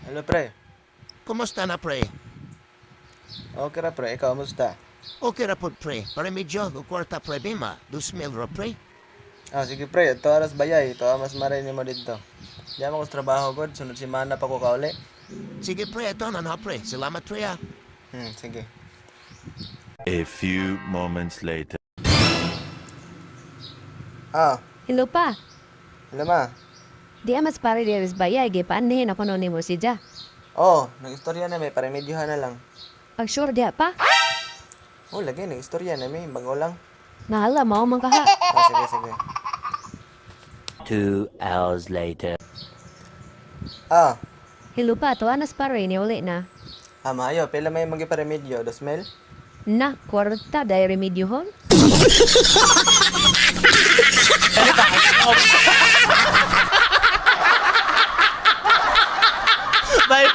Hello, pre. Kumusta na, pre? Okay ra, pre. Ikaw, musta? Okay ra pod, pre. Para medyo og kwarta problema. 2,000 ra, pre. Ah, sige, pre. Ito aras bayay. Ito mas maray nimo dito. Diyan ako sa trabaho, god. Sunod semana pa ko kauli. Sige, pre, ito na na, pre. Salamat, pre, ah. Sige. A few moments later. Ah, Hello pa. hello, ma. Di mas pare di aris bayay gipaanhin ako no nimo si Ja. Oh, nag-istorya na may paremedyohan na lang. Pag sure diha pa. Oh, lagi nag-istorya na may bago lang. Nahala mao man kaha. Ah, sige, sige. 2 hours later. Ah, Hello pa, tuwa nas pare ni uli na. ah, maayo. Pila may magiparemedyo? 2,000? Na, kwarta dai remedyohon. Bye.